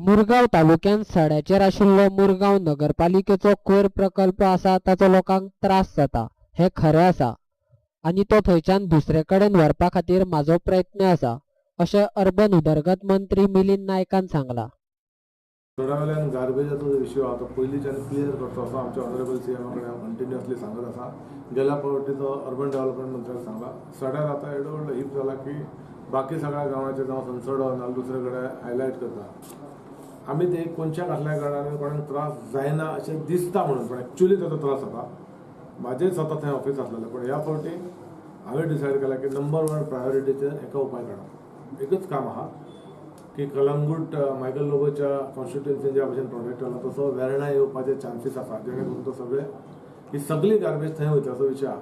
मुरगांव तालुक्यांत सड्याचेर आशिल्लो मुरगांव नगरपालिकेचो कोयर प्रकल्प आसा ताचो लोकांक त्रास जाता हें खरें आसा आनी तो थंयच्यान दुसरे कडेन व्हरपा खातीर म्हाजो प्रयत्न आसा अशें अर्बन उदरगत मंत्री मिलिंद नायकान सांगलां. सड्यावेल्यान गार्बेजाचो जो इश्यू आहा तो पयलींच्यान क्लियर करचो असो आमच्या ऑनरेबल सीएमा कडेन हांव कंटिन्युअसली सांगत आसा. गेल्या फावटी तो अर्बन डेव्हलपमेंट मंत्र्याक सांगला. सड्यार आतां येदो व्हडलो हीप जाला की बाकी सगळ्या गांवाचे जावं सनसडो नाल्यार दुसरे कडेन हायलायट करता. आमी ते कोनशाक आसल्या कारणान कोणाक त्रास जायना अशें दिसता म्हणून, पण एक्चुअली ताचो त्रास जाता. म्हाजें स्वता थंय ऑफिस आसलेलें, पण ह्या फावटी हांवें डिसायड केलां की नंबर वन प्रायोरिटीचेर एका उपाय काडप. एकच काम आहा की कलंगूट मायकल लोबोच्या कॉन्स्टिट्युएन्सीन ज्या भशेन प्रोजेक्ट जाला तसो वेर्णा येवपाचे चान्सीस आसा, जेणे करून तो सगळे ही सगळी गार्बेज थंय वयता असो विशय आहा.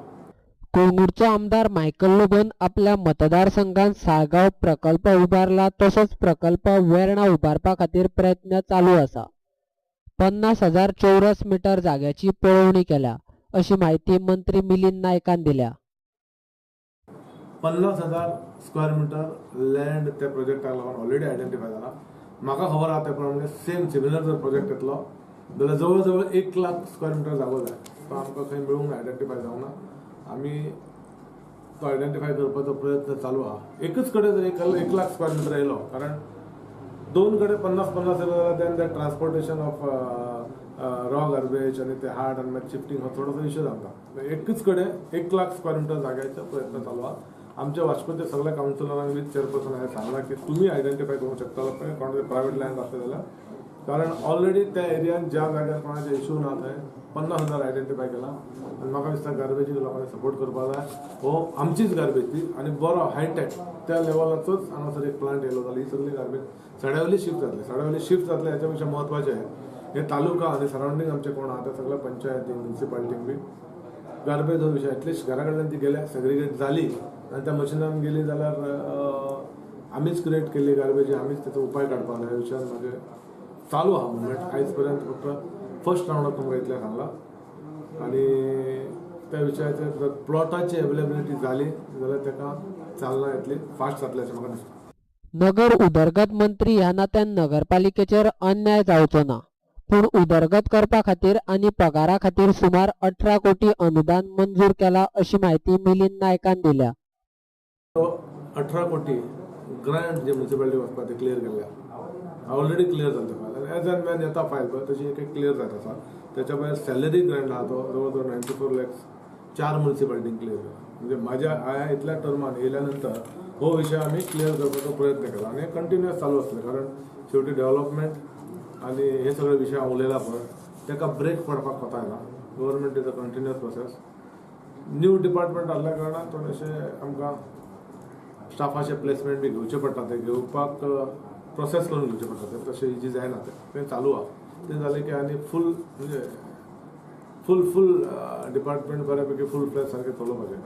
कळंगूटचो आमदार मायकल लोबोन आपल्या मतदारसंघात साळगांव प्रकल्प उबारला तसोच प्रकल्प वेर्णा उबारपा खातीर प्रयत्न चालू आसा. 50,000 चौरस मिटर जाग्याची पळोवणी केल्या अशी म्हायती मंत्री मिलिंद नायकान दिल्या. 50,000 स्क्वेअर मिटर लँड त्या प्रोजेक्टाक लागून ऑलरेडी आयडेंटिफाय जाला. म्हाका खबर आहा त्या प्रमाणे सेम सिमिलर जर प्रोजेक्ट येतलो जाल्यार जवळ जवळ 1 लाख स्क्वेअर मिटर जागो जाय. तो आमकां खंय मेळूंक ना, आयडेंटिफाय जावंक ना. आमी तो आयडेंटिफाय करपाचो प्रयत्न चालू आहा. एकच कडेन जर 1 लाख स्क्वेअर मिटर येयलो, कारण दोन कडेन 50-50 येयलो जाल्यार then that transportation of raw garbage आनी ते हार्ड आनी मागीर शिफ्टींग हो थोडोसो इश्यू जाता. एकच कडेन 1 लाख स्क्वेअर मिटर जाग्याचो प्रयत्न चालू आहा. आमच्या वास्कोच्या सगळ्या कावन्सिलरांक विथ चेअरपर्सन हांवें सांगलां की तुमी आयडेंटिफाय करूंक शकता कोणाचे प्रायवेट लँड आसलें जाल्यार, कारण ऑलरेडी त्या एरियान ज्या जाग्यार कोणाचे इश्यू ना थंय 50,000 आयडेंटिफाय केला. आनी म्हाका दिसता गार्बेजीक लोकांनी सपोर्ट करपाक जाय. हो आमचीच गार्बेज ती आनी बरो हायटॅक त्या लेवलाचोच हांगासर एक प्लांट येयलो जाल्यार ही सगळी गार्बेज सड्यावयली शिफ्ट जातली. सड्यावयली शिफ्ट जातले हेच्या पेक्षा म्हत्वाचें हे तालुका आनी सरावंडींग आमचे कोण आहा त्या सगळ्या पंचायतींक म्युनिसिपालिटींक बी गार्बेज हो विशय एटलिस्ट घरा कडल्यान ती गेल्या सेग्रिगेट जाली आनी त्या मशिनान गेली जाल्यार आमीच क्रिएट केल्ली गार्बेज, आमीच तेचो उपाय काडपाक जाय. ह्या विशयान म्हाजें चालू आहा मुवमेंट. आयज पर्यंत फक्त फर्स्ट रावंडाक तुमकां इतलें सांगलां. आनी त्या विशयाचेर जर प्लॉटाची एवेलेबिलिटी जाली जाल्यार ताका चालना येतली, फास्ट जातलें अशें म्हाका दिसता. नगर उदरगत मंत्री ह्या नात्यान नगरपालिकेचेर अन्याय जावचो ना, पूण उदरगत करपा खातीर आनी पगारा खातीर सुमार 18 कोटी अनुदान मंजूर केला अशी म्हायती मिलिंद नायकान दिल्या. 18 कोटी ग्रांट जे म्युनिसिपालिटी वचपा ते क्लियर केल्ले ऑलरेडी क्लियर जालें ते फायल. एज एन वॅन येता फायल पळय तशी एक एक क्लियर जायत आसा. त्याच्या भायर सॅलरी ग्रांट आहा तो जवळ जवळ 94 लॅक्स 4 म्युनिसिपालिटींक क्लियर केला. म्हणजे म्हाज्या आया इतल्या टर्मान येयल्या नंतर हो विशय आमी क्लियर करपाचो प्रयत्न केला आनी कंटिन्युअस चालू आसलें. कारण शेवटी डेव्हलपमेंट आनी हे सगळे विशय हांव उलयला पळय ताका ब्रेक पडपाक कोता येना. Government is a continuous process. New department आसल्या कारणान थोडेशे आमकां स्टाफाचे प्लेसमेंट बी घेवचें पडटा, ते घेवपाक प्रोसेस करून घेवचें पडटा, ते तशें इजी जायना, तें चालू आहा. तें जालें की आनी फूल म्हणजे फूल फूल डिपार्टमेंट बऱ्यापैकी फूल फ्लॅश सारकें चलोवपाचें.